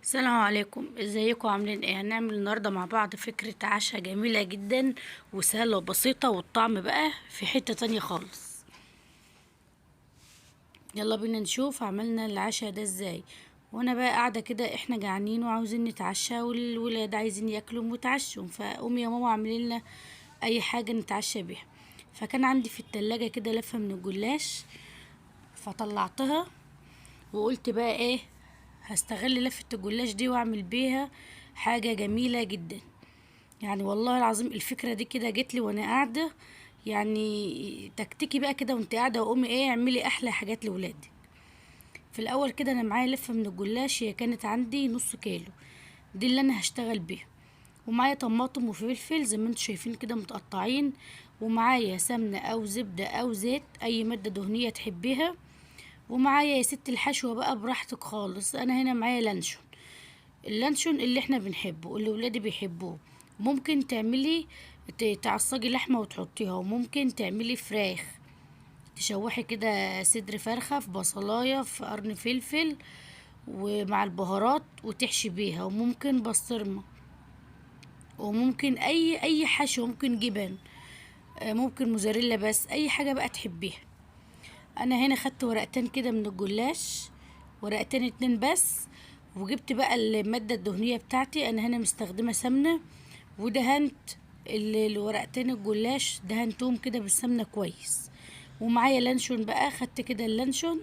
السلام عليكم، ازيكم؟ عاملين ايه؟ هنعمل النهارده مع بعض فكرة عشاء جميلة جدا وسهلة وبسيطة، والطعم بقى في حتة تانية خالص. يلا بينا نشوف عملنا العشاء ده ازاي. وانا بقى قاعدة كده، احنا جعانين وعاوزين نتعشى، والولاد عايزين ياكلوا ويتعشوا، فقوم يا ماما اعملي لنا اي حاجة نتعشى بيها. فكان عندي في التلاجة كده لفة من الجلاش، فطلعتها وقلت بقى ايه، هستغل لفة الجلاش دي واعمل بيها حاجة جميلة جدا. والله العظيم الفكرة دي كده جت لي وانا قاعدة، تكتكي بقى كده وانت قاعدة، وقومي ايه اعملي احلى حاجات لولادك. في الاول كده انا معايا لفة من الجلاش، هي كانت عندي نص كيلو، دي اللي انا هشتغل بيها، ومعايا طماطم وفلفل زي ما انتم شايفين كده متقطعين، ومعايا سمنة او زبدة او زيت، اي مادة دهنية تحبيها، ومعايا يا ست الحشوة بقى براحتك خالص. انا هنا معايا لانشون، اللانشون اللي احنا بنحبه اللي ولادي بيحبوه. ممكن تعملي تعصجي لحمة وتحطيها، وممكن تعملي فراخ، تشوحي كده صدر فرخة في بصلاية في قرن فلفل ومع البهارات وتحشي بيها، وممكن بسطرمة، وممكن اي حشو، ممكن جبن، ممكن موزاريلا، بس اي حاجة بقى تحبيها. انا هنا خدت ورقتين كده من الجلاش، ورقتين اتنين بس، وجبت بقى المادة الدهنية بتاعتي. انا هنا مستخدمة سمنة، ودهنت الورقتين الجلاش، دهنتهم كده بالسمنة كويس. ومعايا لانشون بقى، خدت كده اللانشون،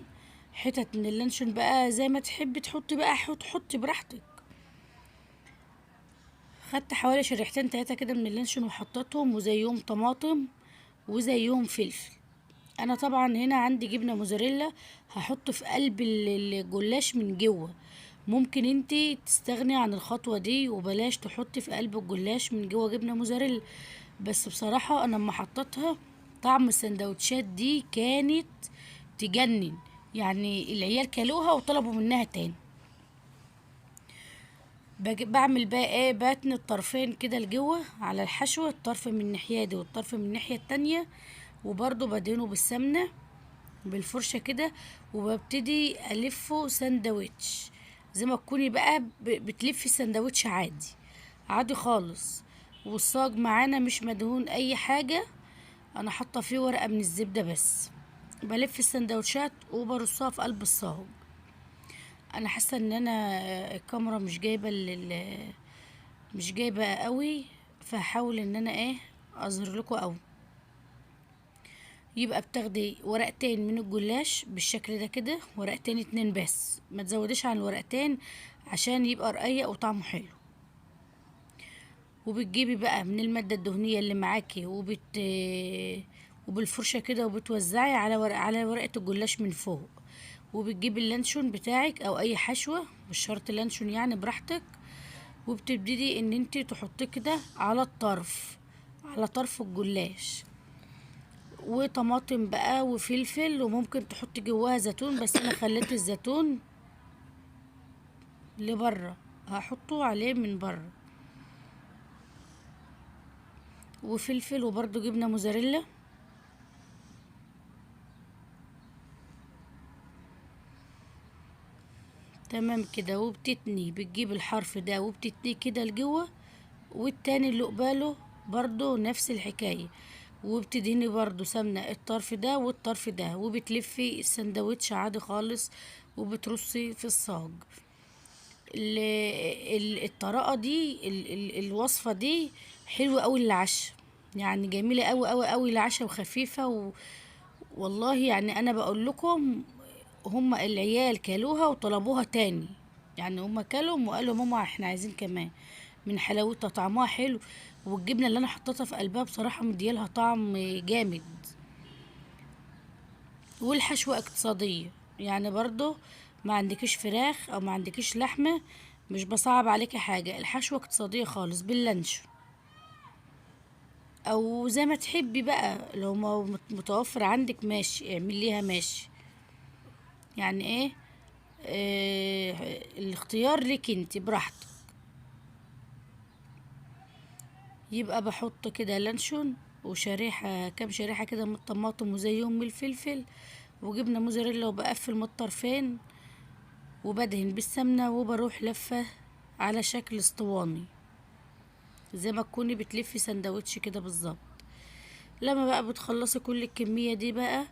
حتت من اللانشون بقى زي ما تحبي تحطي بقى، حطي براحتك. خدت حوالي شريحتين تلاتة كده من اللانشون وحطيتهم، وزيهم طماطم وزيهم فلفل. انا طبعا هنا عندي جبنه موزاريلا هحطه في قلب الجلاش من جوه. ممكن انتي تستغني عن الخطوه دي وبلاش تحطي في قلب الجلاش من جوه جبنه موزاريلا، بس بصراحه انا لما حطيتها طعم السندوتشات دي كانت تجنن، العيال كلوها وطلبوا منها تاني. بعمل بقى ايه، بتني الطرفين كده لجوه على الحشوه، الطرف من الناحيه دي والطرف من الناحيه التانية، وبرضو بدهنه بالسمنه بالفرشه كده، وببتدي الفه سندوتش زي ما تكوني بقى بتلفي السندوتش عادي عادي خالص. والصاج معانا مش مدهون اي حاجه، انا حاطه فيه ورقه من الزبده بس. بلف السندوتشات وبرصها في قلب الصاج. انا حاسه ان انا الكاميرا مش جايبه مش جايبه قوي، فهحاول ان انا اظهر لكم قوي. يبقى بتاخدي ورقتين من الجلاش بالشكل ده كده، ورقتين اتنين بس، ما تزوديش عن الورقتين عشان يبقى رقيق وطعمه حلو. وبتجيبي بقى من المادة الدهنية اللي معاكي وبالفرشة كده، وبتوزعي على ورقة الجلاش من فوق. وبتجيبي اللانشون بتاعك او اي حشوة، مش شرط لانشون براحتك، وبتبتدي ان انتي تحطيه كده على الطرف، على طرف الجلاش. وطماطم بقى وفلفل، وممكن تحطي جواها زيتون، بس انا خليت الزيتون لبره، هحطه عليه من بره، وفلفل، وبرده جبنه موزاريلا. تمام كده. وبتتني، بتجيب الحرف ده وبتتنيه كده لجوه، والتاني اللي قباله برضو نفس الحكاية، وبتدهني برضو سمنة الطرف ده والطرف ده، وبتلفي السندوتش عادي خالص، وبترصي في الصاج. الطريقة دي، الوصفة دي حلوة قوي للعشاء، جميلة قوي قوي قوي للعشاء وخفيفة والله انا بقول لكم هم العيال كلوها وطلبوها تاني، هم كلوا وقالوا ماما احنا عايزين كمان، من حلاوتها، طعمها حلو، والجبنة اللي انا حطيتها في قلبها بصراحة مديالها طعم جامد. والحشوة اقتصادية، برضو ما عندكيش فراخ او ما عندكيش لحمة، مش بصعب عليكي حاجة، الحشوة اقتصادية خالص باللانشون او زي ما تحبي بقى، لو ما متوفر عندك ماشي اعمليها ماشي، يعني ايه، الاختيار لك انت براحتك. يبقى بحط كده لانشون وشريحة، كام شريحة كده من الطماطم وزيهم من الفلفل، وجبنة موزاريلا، وبقفل من الطرفين. وبدهن بالسمنة وبروح لفة على شكل اسطواني زي ما تكوني بتلفي سندوتش كده بالظبط. لما بقى بتخلصي كل الكمية دي بقى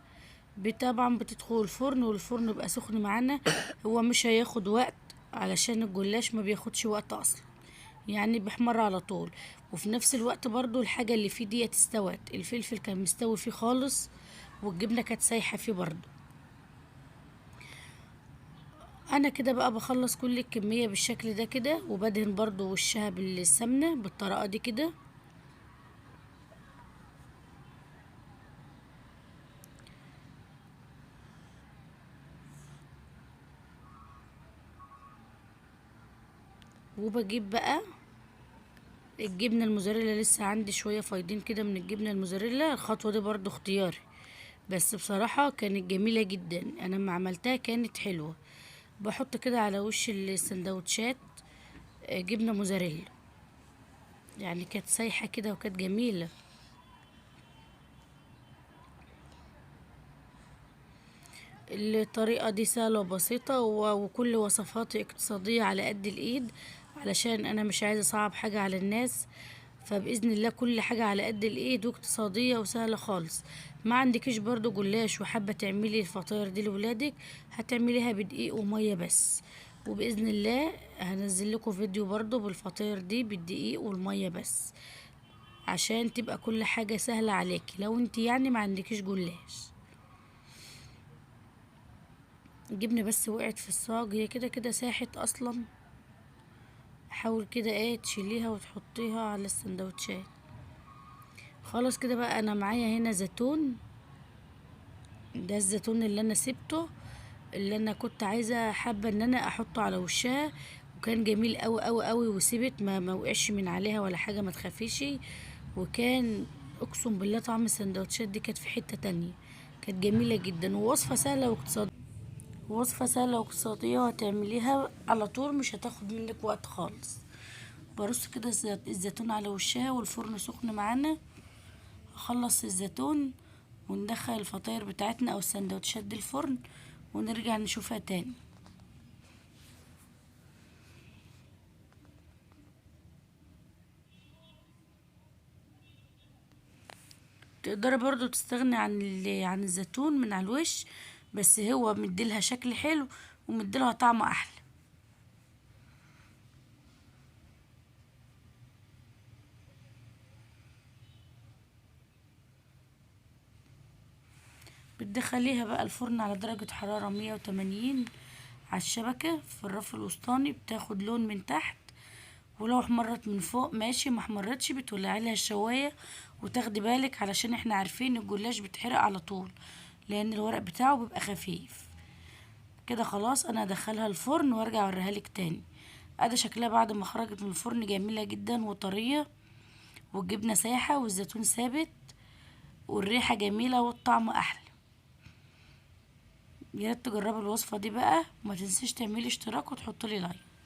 طبعا بتدخل الفرن، والفرن بيبقى سخن معانا، هو مش هياخد وقت علشان الجلاش ما بياخدش وقت اصلا، يعني بيحمر على طول. وفي نفس الوقت برضو الحاجة اللي فيه ديت استوت، الفلفل كان مستوي فيه خالص، والجبنة كانت سايحة فيه برضو. انا كده بقى بخلص كل الكمية بالشكل ده كده، وبدهن برضو وشها بالسمنة بالطريقة دي كده. وبجيب بقى الجبنة الموزاريلا، لسه عندي شوية فايضين كده من الجبنة الموزاريلا. الخطوة دي برضو اختياري، بس بصراحة كانت جميلة جدا، انا لما عملتها كانت حلوة. بحط كده على وش السندوتشات جبنة موزاريلا، يعني كانت سايحة كده وكانت جميلة. الطريقة دي سهلة وبسيطة، وكل وصفاتي اقتصادية على قد الايد، علشان انا مش عايزة اصعب حاجة على الناس. فبإذن الله كل حاجة على قد الايد واقتصادية وسهلة خالص. ما عندكيش برضو جلاش وحابة تعملي الفطاير دي لولادك، هتعمليها بدقيق ومية بس، وبإذن الله هنزل لكم فيديو برضو بالفطاير دي بالدقيق والمية بس، عشان تبقى كل حاجة سهلة عليكي لو انت ما عندكيش جلاش. الجبنة بس وقعت في الصاج، هي كده كده ساحت اصلا. حاول كده تشيليها وتحطيها على السندوتشات. خلاص كده بقى انا معايا هنا زيتون، ده الزيتون اللي انا سبته، اللي انا كنت عايزه حابه ان انا احطه على وشها، وكان جميل قوي قوي قوي، وسبت ما وقعش من عليها ولا حاجه، ما تخافيش. وكان اقسم بالله طعم السندوتشات دي كانت في حته تانية، كانت جميله جدا. ووصفه سهله واقتصاديه، وصفه سهله واقتصاديه وهتعمليها على طول، مش هتاخد منك وقت خالص. برص كده الزيتون على وشها، والفرن سخن معانا. اخلص الزيتون وندخل الفطاير بتاعتنا او السندوتشات دي الفرن، ونرجع نشوفها تاني. تقدري برضو تستغني عن الزيتون من على الوش، بس هو مديلها شكل حلو ومديلها طعم احلى. بتدخليها بقى الفرن على درجة حرارة 180 على الشبكة في الرف الوسطاني، بتاخد لون من تحت، ولو احمرت من فوق ماشي، ما احمرتش بتولعي لها الشواية. وتاخدي بالك علشان احنا عارفين الجلاش بيتحرق على طول، لان الورق بتاعه بيبقى خفيف كده. خلاص انا هدخلها الفرن وارجع اوريها لك تاني. ادي شكلها بعد ما خرجت من الفرن، جميلة جدا وطرية، والجبنة سايحة والزيتون ثابت، والريحة جميلة والطعم احلى. يا ريت تجربي الوصفة دي بقى، وما تنسيش تعملي اشتراك وتحطي لي لايك.